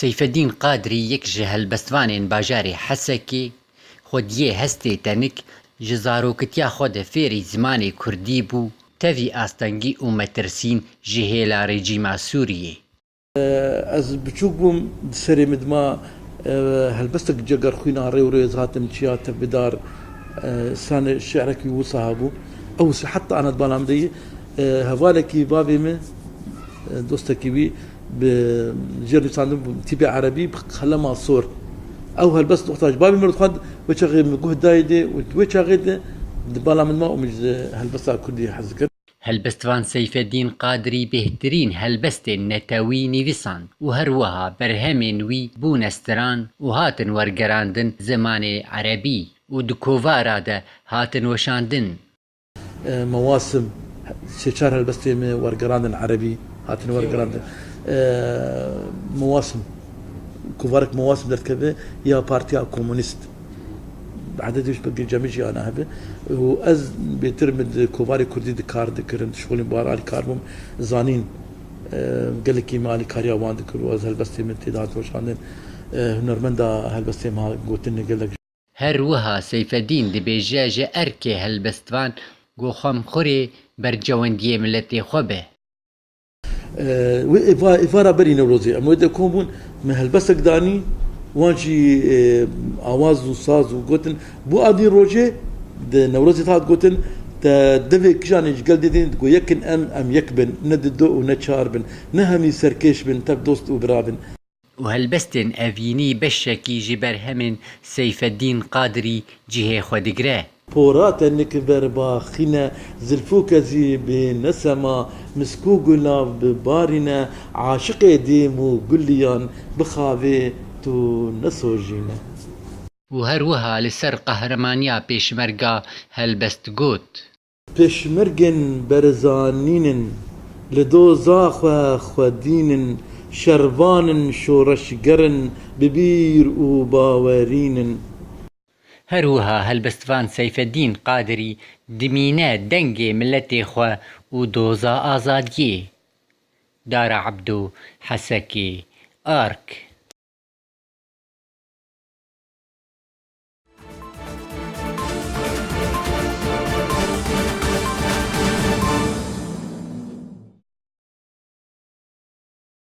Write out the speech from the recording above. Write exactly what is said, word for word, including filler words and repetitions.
Seyfedîn Qadrî, yek ji helbestvanên bajarê Hesekê, xwediyê hestê tenik, ji zarokitiya xwe de fêrî zimanê kurdî bû, tevî astengî û metirsîn ji hêla rejîma Sûriyê. Ez biçûk bûm, di serê min dima, e, helbestek cegerxwîna rê û rê ez hatim çiya tevbidar, e, sanê şi'rekî wisa hebû. Ew wisa heta ana di bala min de yî, e, hevalekî bavê min, e, dostekî wî bi jêr nivîsandin bû, tîpê erebî bi qelema sor. Ew helbest wexta ji bavê min re dixwend, wê çaxê min guh dayê dê û wê çaxê de di bala min ma û min ji helbesta kurdî hez dikir. Helbestvan Seyfedîn Qadrî bêhtirîn helbestên netewî nivîsand û her wiha berhemên wî bûne stran û hatin wergerandin zimanê erebî û di kovara de hatin weşandin. E, Mewasim, sê çar helbestê me wergerandin erebî, hatin wergerandin. E, Mewasim, kovarek Mewasim derdikeve ya Partiya Komunîst. Ededê wî ji ber cemê jî ana hebe. Û ez bêtir min di kovarê kurdî di kar dikirin, dişixulîm, bi wan alîkar bûm, zanîn, e, gelekî me alîkariya wan dikir û ez helbestê min tê de hat weşandin. E, hunermenda helbestê me ha gotin gelek. Her wiha Seyfedîn dibêje ji erkê helbestvan ku xwemxurê bercewendiyê miletê xwe be. Wê êva, êvara berî Newrozê em wê de kom bûn, me helbestek danî, wan jî, e, awaz û saz û gotin, bû a dî rojê di Newrozê de hat gotin, te devê kijanê ji gel dê dîn, digo yekin em, em yek bin, ne dido û ne çar bin, ne hemî serkêş bin, tev dost û bira bin. Û helbestên evînî beşekî ji berhemên Seyfedîn Qadrî cihê xwe digire. Pora te nik verbaxîne, zilfûke zî bê nesema, misk û gulav bibarîne, aşiqê dêm û guliyan bixavê tu nesojîne. Û her wiha li ser qehremaniya pêşmerga helbest got. Pêşmergên berzanîn in, li doza xwe xwedîn in, şervan in, şoreşger in, bi bîr û bawerîn in. Her wiha helbestvan Seyfedîn Qadirî dimîne dengê miletê xwe û doza azadiyê. Dara Ebdo, Hesekê, Ark.